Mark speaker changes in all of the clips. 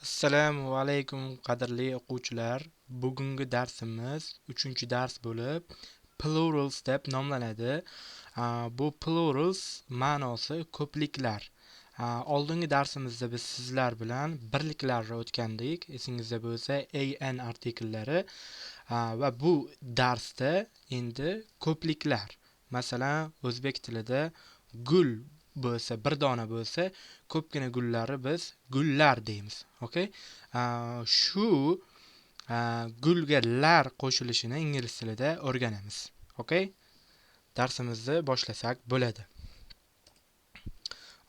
Speaker 1: Assalomu alaykum, qadrli o'quvchilar. Bugungi darsimiz 3-dars bo'lib, plurals deb nomlanadi. Bu plurals ma'nosi ko'pliklar. Oldingi darsimizda biz sizlar bilan birliklarni o'tgandik. Esingizda bo'lsa, an artikllari va bu darsda endi ko'pliklar. Masalan, o'zbek tilida gul bo'lsa, bir dona bo'lsa, ko'pgina gullarni biz gullar deymiz. Okay? Shu gulga lar qo'shilishini ingliz tilida o'rganamiz. Okay? Darsimizni boshlasak bo'ladi.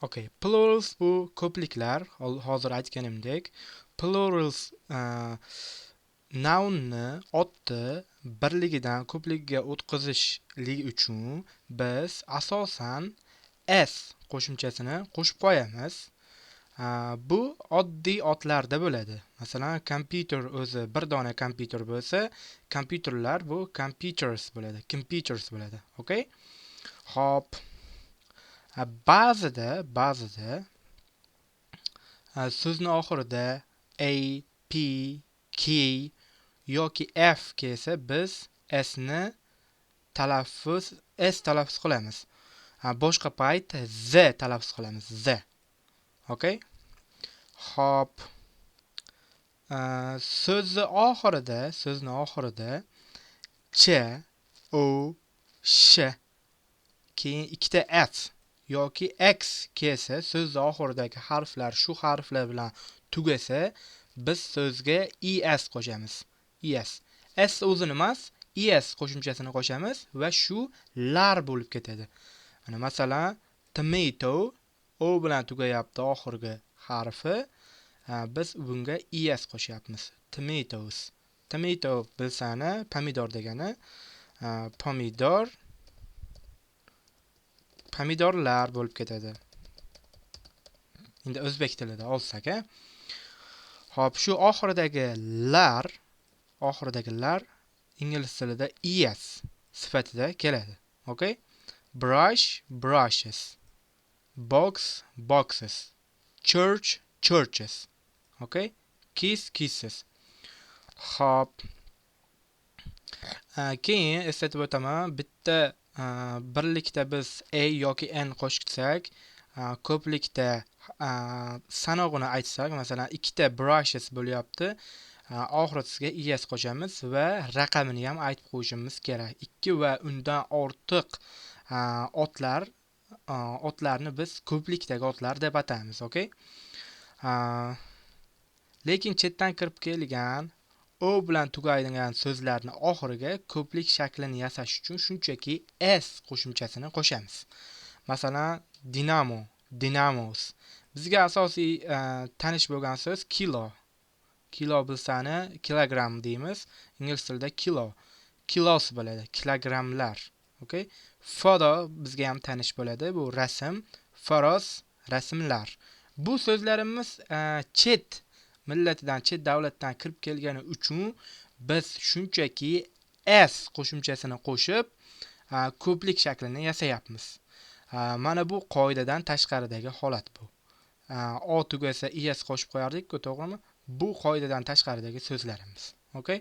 Speaker 1: Okay, plurals bu ko'pliklar, hozir aytganimdek, plurals nounni, otni birligidan ko'pligiga o'tkazishlik uchun biz asosan s qo'shimchasini qo'shib qo'yamiz. Bu oddiy otlarda bo'ladi. Masalan, kompyuter o'zi bir dona kompyuter bo'lsa, kompyuterlar bu computers bo'ladi. Computers bo'ladi. Okay? Xo'p. Ba'zida so'zni oxirida a, p, k yoki f kelsa, biz s ni talaffuz, s talaffuz qilamiz. Boshqa payt z talaffuz qilamiz, z. Okay? Xo'p. So'zni oxirida ch, o, sh, keyin ikkita s yoki x kelsa, so'zni oxiridagi harflar shu harflar bilan tugasa, biz so'zga es qo'shamiz. Es. S o'zini emas, es qo'shimchasini qo'shamiz va shu lar bo'lib ketadi. Mana, masalan, tomato, o bilan tugayapti oxirgi harfi. Biz bunga es qo'shyapmiz. Tomatoes. Tomato bilsani, pomidor degani. Pomidor, pomidorlar bo'lib ketadi. Endi o'zbek tilida olsak, a. Xo'p, shu oxiridagi lar ingliz tilida es sifatida keladi. Okay? Brush, brushes. Box, boxes. Church, churches. Okay? Kiss, kisses. Xo'p. Keyin eslatib o'taman, bitta birlikda biz a yoki n qo'shsak, ko'plikda sanog'ini aytsak, masalan, ikkita brushes bo'lyapti. Oxirisiga es qo'shamiz va raqamini ham aytib qo'yishimiz kerak. Ikki va undan ortiq otlarni biz ko'plikdagi otlar deb ataymiz, okay? Lekin chetdan kirib kelgan o bilan tugaydigan so'zlarni oxiriga ko'plik shaklini yasash uchun shunchaki s qo'shimchasini qo'shamiz. Masalan, dinamo, dinamos. Bizga asosiy tanish bo'lgan so'z kilo. Kilo bilsani kilogramm deymiz. Ingliz tilida kilo. Kilos bo'ladi, kilogrammlar. Okay? Photo bizga ham tanish bo'ladi. Bu rasm, photos rasmlar. Bu so'zlarimiz chet millatidan, chet davlatdan kirib kelgani uchun biz shunchaki s qo'shimchasini qo'shib, ko'plik shaklini yasayapmiz. Mana bu qoidadan tashqaridagi holat bu. O tugasa es qo'shib qo'yardik-ku, to'g'rimi? Bu qoidadan tashqaridagi so'zlarimiz. Okay?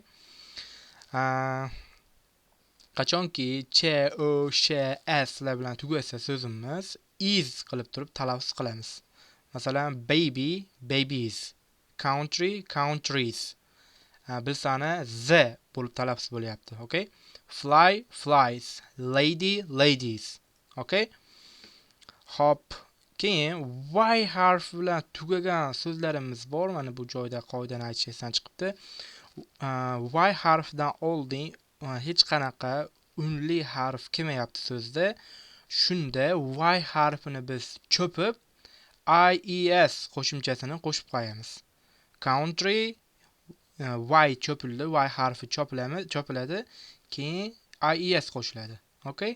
Speaker 1: Qachonki ch, o, sh, s lar bilan tugasa so'zimiz, iz qilib turib talaffuz qilamiz. Masalan, baby, babies, country, countries. Bilsani z bo'lib talaffuz bo'lyapti, okay? Fly, flies, lady, ladies. Okay? Xo'p, keyin y harfi bilan tugagan so'zlarimiz bor. Mana bu joyda qoidani aytish esdan chiqibdi. Y harfidan oldin hech qanaqa unli harf kelmayapti so'zda. Shunda y harfini biz cho'pib, ies qo'shimchasini qo'shib qo'yamiz. Country, y cho'pildi, y harfi chopiladi, keyin ies qo'shiladi. Okay?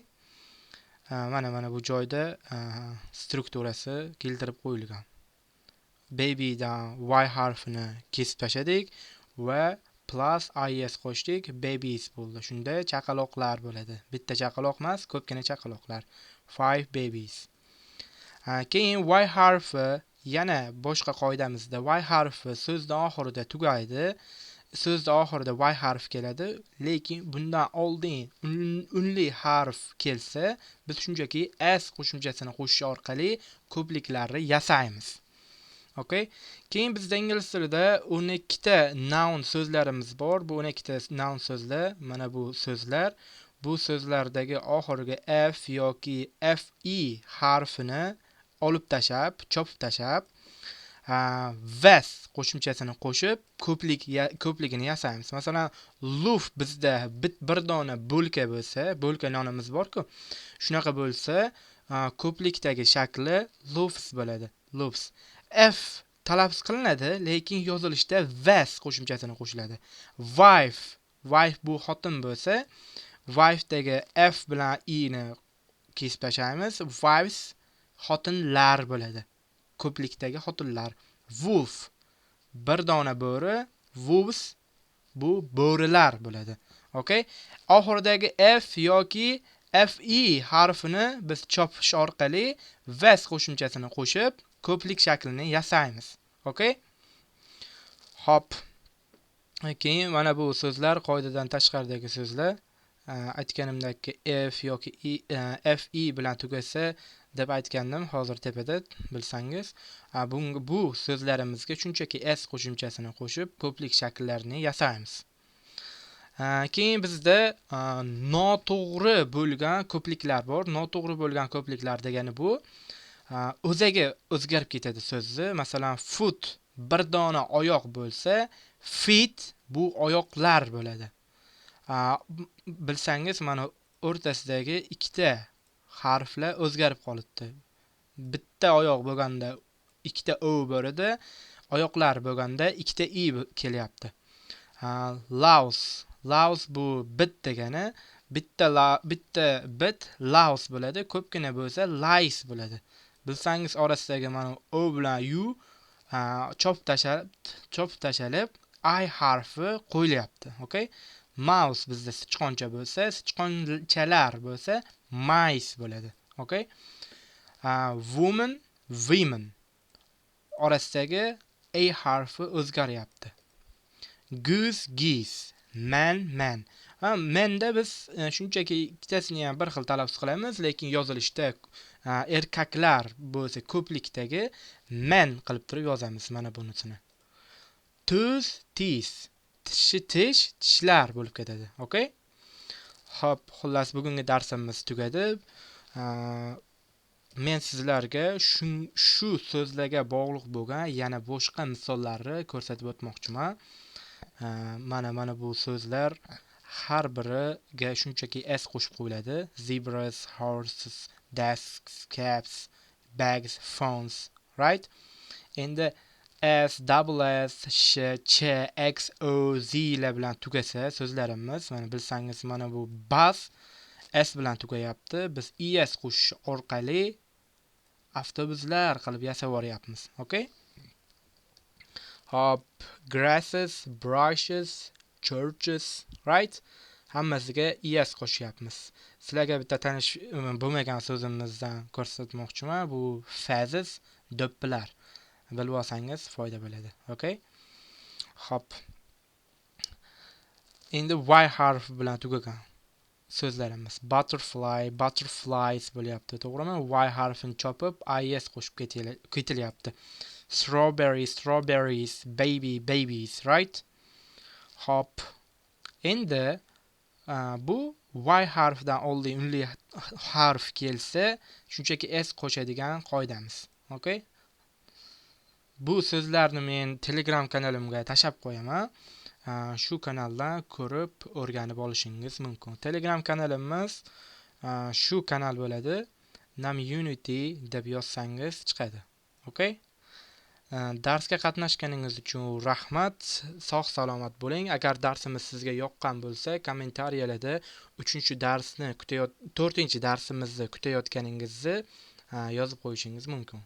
Speaker 1: Mana bu joyda strukturasi keltirib qo'yilgan. Babydan y harfini kesib tashladik va plus ies qo'shdik, babies bo'ldi. Shunda chaqaloqlar bo'ladi. Bitta chaqaloq emas, ko'pgina chaqaloqlar. Five babies. Keyin y harfi Yana boshqa qoidamizda y harfi so'zning oxirida tugaydi. So'zning oxirida y harfi keladi, lekin bundan oldin unli harf kelsa, biz shunchaki s qo'shimchasini qo'shish orqali ko'pliklarni yasaymiz. Okay? Keyin bizda ingliz tilida 12 ta noun so'zlarimiz bor. Bu 12 ta noun so'zlar, mana bu so'zlar. Bu so'zlardagi oxirgi f yoki fe harfini olib tashlab, chopib tashlab, ves qo'shimchasini qo'shib ko'pligini yasaymiz. Masalan, loaf bizda bir dona bo'lka bo'lsa, bo'lka nonimiz bor-ku. Shunaqa bo'lsa, ko'plikdagi shakli loaves bo'ladi. Loaves. F talaffuz qilinadi, lekin yozilishda ves qo'shimchasini qo'shiladi. Wife, wife bu xotin bo'lsa, wifedagi f bilan i ni kesib tashlaymiz. Wives xotinlar bo'ladi. Ko'plikdagi xotinlar. Wolf bir dona bo'ri, wolves bu bo'rilar bo'ladi. Okay? Oxiridagi f yoki fe harfini biz chopish orqali ves qo'shimchasini qo'shib ko'plik shaklini yasaymiz. Okay? Hop. Keyin mana bu so'zlar qoidadan tashqaridagi so'zlar. Aytganimdek f yoki i, fe bilan tugasa deb aytgandim hozir tepada, bilsangiz. Bu so'zlarimizga shunchaki s qo'shimchasini qo'shib ko'plik shakllarini yasaymiz. Keyin bizda noto'g'ri bo'lgan ko'pliklar bor. Noto'g'ri bo'lgan ko'pliklar degani bu o'zagi o'zgarib ketadi so'zni. Masalan, foot bir dona oyoq bo'lsa, feet bu oyoqlar bo'ladi. Bilsangiz, mana o'rtasidagi ikkita harflar o'zgarib qolibdi. Bitta oyoq bo'lganda ikkita o bor edi, oyoqlar bo'lganda ikkita i kelyapti. Louse, louse bu bit degani, bitta bit louse bo'ladi, ko'pgina bo'lsa lice bo'ladi. Bilsangiz, orasidagi mana o bilan u chopib tashalib i harfi qo'yilyapti. Okay? Mouse bizda sichqoncha bo'lsa, sichqonchalar bo'lsa mice bo'ladi. Okay? Woman, women orasidagi a harfi o'zgaryapti. Goose, geese, man, men. Ha, menda biz shunchaki ikkitasini ham bir xil talaffuz qilamiz, lekin yozilishda erkaklar bo'lsa ko'plikdagi men qilib turib yozamiz mana bunisini. Tooth, teeth. Tishi tish, tishlar bo'lib ketadi. Okay? Xo'p, xullas bugungi darsimiz tugadi. Men sizlarga shu so'zlarga bog'liq bo'lgan yana boshqa misollarni ko'rsatib o'tmoqchiman. Mana bu so'zlar har biriga shunchaki s qo'shib qo'yiladi. Zebras, horses, desks, caps, bags, phones, right? Endi s, double s, sh, ch, x, o, z lar bilan tugasa so'zlarimiz, mana bilsangiz, mana bu bus s bilan tugayapti. Biz es qo'shish orqali avtobuslar qilib yasab yuboryapmiz. Okay? Hop, grasses, brushes, churches, right? Hammasiga es qo'shyapmiz. Sizlarga bitta tanish bo'lmagan so'zimizdan ko'rsatmoqchiman. Bu fazes, do'ppilar. Bilib olsangiz foyda bo'ladi. Okay? Hop. Endi y harfi bilan tugagan so'zlarimiz. Butterfly, butterflies bo'lyapti, to'g'rimi? Y harfini chopib is qo'shib ketilyapti. Strawberry, strawberries, baby, babies, right? Hop. Endi bu y harfidan oldin unli harf kelsa, shunchaki s qo'shadigan qoidamiz. Okay? Bu so'zlarni men Telegram kanalimga tashlab qo'yaman. Shu kanaldan ko'rib o'rganib olishingiz mumkin. Telegram kanalimiz shu kanal bo'ladi. Namunity deb yozsangiz chiqadi. Okay? Darsga qatnashganingiz uchun rahmat. Sog' salomat bo'ling. Agar darsimiz sizga yoqqan bo'lsa, kommentariyalarda 3-darsni kutayot, 4-darsimizni kutayotganingizni yozib qo'yishingiz mumkin.